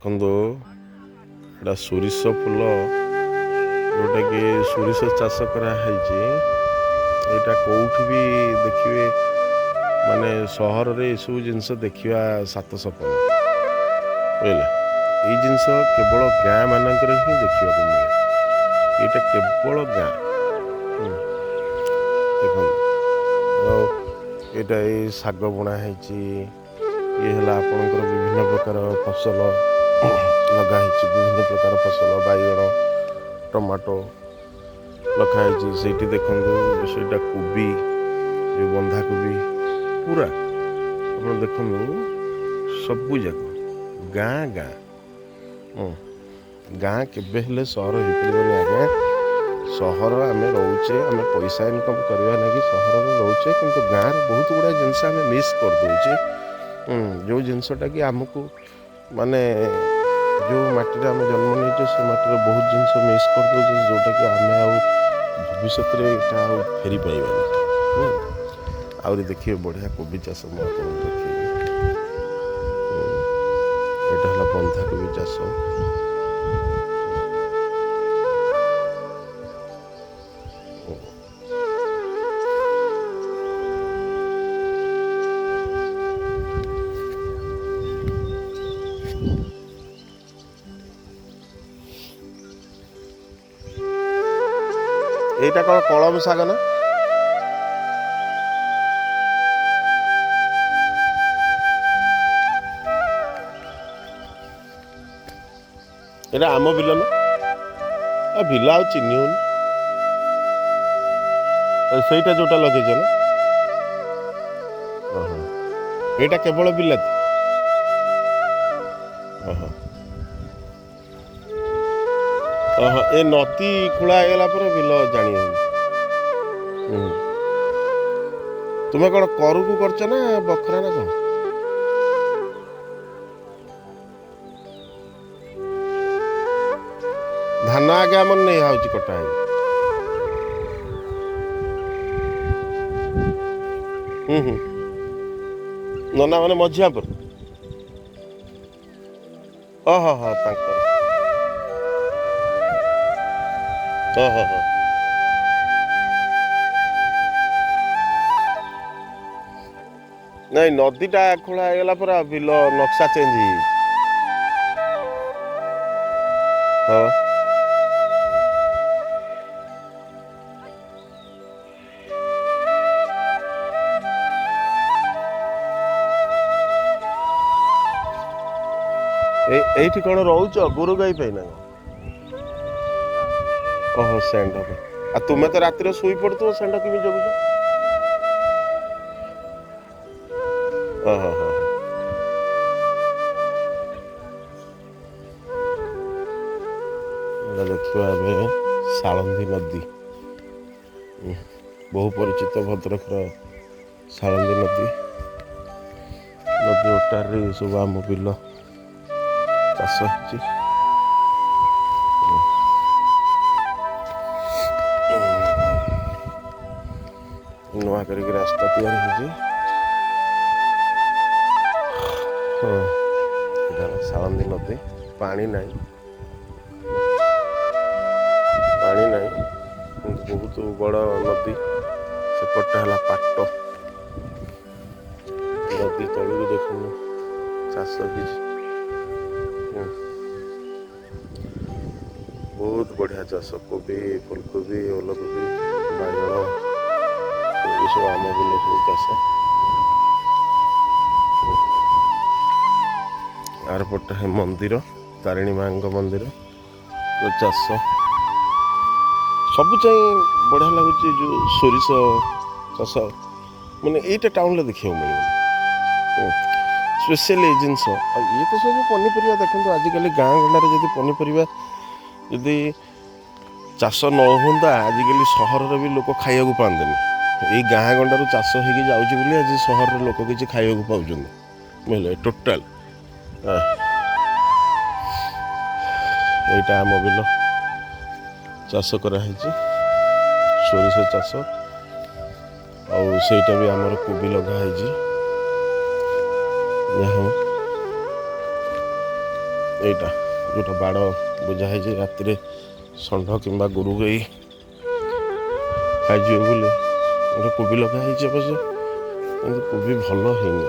ଦେଖନ୍ତୁ, ଏଇଟା ସୋରିଷ ଫୁଲ, ଯେଉଁଟାକି ସୋରିଷ ଚାଷ କରାହେଇଛି। ଏଇଟା କେଉଁଠି ବି ଦେଖିବେ, ମାନେ ସହରରେ ଏସବୁ ଜିନିଷ ଦେଖିବା ସାତ ସପନ, ବୁଝିଲେ? ଏଇ ଜିନିଷ କେବଳ ଗାଁ ମାନଙ୍କରେ ହିଁ ଦେଖିବାକୁ ମିଳେ। ଏଇଟା କେବଳ ଗାଁ। ଦେଖନ୍ତୁ, ଆଉ ଏଇଟା ଏଇ ଶାଗ ବୁଣା ହେଇଛି। ଇଏ ହେଲା ଆପଣଙ୍କର ବିଭିନ୍ନ ପ୍ରକାର ଫସଲ ଲଗା ହେଇଛି, ବିଭିନ୍ନ ପ୍ରକାର ଫସଲ, ବାଇଗଣ, ଟମାଟୋ ଲଗା ହେଇଛି। ସେଇଠି ଦେଖନ୍ତୁ, ସେଇଟା କୋବି, ଯେଉଁ ବନ୍ଧାକୋବି। ପୁରା ଆପଣ ଦେଖନ୍ତୁ, ସବୁ ଯାକ ଗାଁ ଗାଁ। ଗାଁ କେବେ ହେଲେ ସହର ହେଇପାରିବନି ଆଜ୍ଞା। ସହର ଆମେ ରହୁଛେ, ଆମେ ପଇସା ଇନକମ୍ କରିବା ଲାଗି ସହରରେ ରହୁଛେ, କିନ୍ତୁ ଗାଁର ବହୁତ ଗୁଡ଼ାଏ ଜିନିଷ ଆମେ ମିସ୍ କରିଦେଉଛେ, ଯେଉଁ ଜିନିଷଟା କି ଆମକୁ, ମାନେ ଯେଉଁ ମାଟିରେ ଆମେ ଜନ୍ମ ନେଇଛେ, ସେ ମାଟିରେ ବହୁତ ଜିନିଷ ମିସ୍ କରିଦେଉଛେ, ଯେଉଁଟାକି ଆମେ ଆଉ ଭବିଷ୍ୟତରେ ଏଇଟା ଆଉ ଫେରି ପାଇବାନି। ଆହୁରି ଦେଖିବେ, ବଢ଼ିଆ କୋବି ଚାଷ ମୁଁ ଆପଣଙ୍କୁ ଦେଖେଇବି। ଏଇଟା ହେଲା ବନ୍ଧାକୋବି ଚାଷ। ଏଇଟା କ'ଣ କଳମ ଶାଗ ନା? ଏଇଟା ଆମ ବିଲ ନା? ଆ ବିଲ ଆଉ ଚିହ୍ନି ହଉନି। ସେଇଟା ଯୋଉଟା ଲଗେଇଛ ନା? ଓହୋ, ଏଇଟା କେବଳ ବିଲାତି। ଓହୋ ଓହୋ ଏ ନଦୀ ଖୋଳା ହେଇଗଲା ପରେ ବିଲ ଜାଣି ହଉନି। ହୁଁ ତୁମେ କ'ଣ କରୁକୁ କରିଛ ନା ବଖରା ନା କ'ଣ? ଧାନ ଆଗେ ଆମର ନେଇ ହେଉଛି, କଟା ହେଇକି। ହୁଁ ହୁଁ ନନା ମାନେ ମଝିଆ ପରେ। ଓହୋ ହଁ, ତାଙ୍କର। ଓହୋ ହୋ। ନାଇଁ, ନଦୀଟା ଖୋଳା ହେଇଗଲା ପରେ ଆଉ ବିଲ ନକ୍ସା ଚେଞ୍ଜ ହେଇଯାଇଛି। ହଁ, ଏଇଠି କ'ଣ ରହୁଛ ଗୋରୁ ଗାଈ ପାଇଁ ନା କ'ଣ? ଓହୋ, ଷେଣ୍ଢ ପାଇଁ। ଆଉ ତୁମେ ତ ରାତିରେ ଶୋଇ ପଡୁଥିବ, ଷେଣ୍ଢ କେମିତି ଜଗୁଛ? ଓହୋ ହୋ। ଏଇଟା ଦେଖିବା ଏବେ ସାଳନ୍ଦୀ ନଦୀ, ବହୁ ପରିଚିତ ଭଦ୍ରକର ସାଳନ୍ଦୀ ନଦୀ। ନଦୀ ଓଟାରରେ ସବୁ ଆମ ବିଲ ଚାଷ ହେଇଛି। ନୂଆ କରିକି ରାସ୍ତା ତିଆରି ହେଇଛି। ହଁ, ଏଇଟା ହେଲା ସାଳନ୍ଦୀ ନଦୀ। ପାଣି ନାହିଁ, ପାଣି ନାହିଁ, କିନ୍ତୁ ବହୁତ ବଡ଼ ନଦୀ। ସେପଟଟା ହେଲା ପାଟ। ନଦୀ ତଳକୁ ଦେଖୁନୁ ଚାଷ ହେଇଛି। ବହୁତ ବଢ଼ିଆ ଚାଷ, କୋବି, ଫୁଲକୋବି, ଓଲକୋବି, ବାଇଗଣ, ଏସବୁ ଆମ ବିଲ ସବୁ ଚାଷ। ଆରପଟଟା ମନ୍ଦିର, ତାରିଣୀ ମାଙ୍କ ମନ୍ଦିର। ଚାଷ ସବୁ ଯାଇ ବଢ଼ିଆ ଲାଗୁଛି। ଯେଉଁ ସୋରିଷ ଚାଷ, ମାନେ ଏଇଟା ଟାଉନରେ ଦେଖିବାକୁ ମିଳିବନି ସ୍ପେଶିଆଲି ଏଇ ଜିନିଷ। ଆଉ ଇଏ ତ ସବୁ ପନିପରିବା। ଦେଖନ୍ତୁ, ଆଜିକାଲି ଗାଁ ଗଣ୍ଡାରେ ଯଦି ପନିପରିବା ଯଦି ଚାଷ ନ ହୁଅନ୍ତା, ଆଜିକାଲି ସହରରେ ବି ଲୋକ ଖାଇବାକୁ ପାଆନ୍ତେନି। ଏଇ ଗାଁ ଗଣ୍ଡାରୁ ଚାଷ ହେଇକି ଯାଉଛି ବୋଲି ଆଜି ସହରର ଲୋକ କିଛି ଖାଇବାକୁ ପାଉଛନ୍ତି, ବୁଝିଲେ? ଟୋଟାଲ ଏଇଟା ଆମ ବିଲ ଚାଷ କରାହେଇଛି, ସୋରିଷ ଚାଷ। ଆଉ ସେଇଟା ବି ଆମର କୋବି ଲଗା ହେଇଛି। ଯାହା ହଉ। ଏଇଟା ଯେଉଁଟା ବାଡ଼ ବୁଜା ହେଇଛି, ରାତିରେ ଷଣ୍ଢ କିମ୍ବା ଗୋରୁ ଗାଈ ଖାଇଯିବେ ବୋଲି। ଗୋଟେ କୋବି ଲଗା ହେଇଛି ଅବଶ୍ୟ, କିନ୍ତୁ କୋବି ଭଲ ହେଇନି।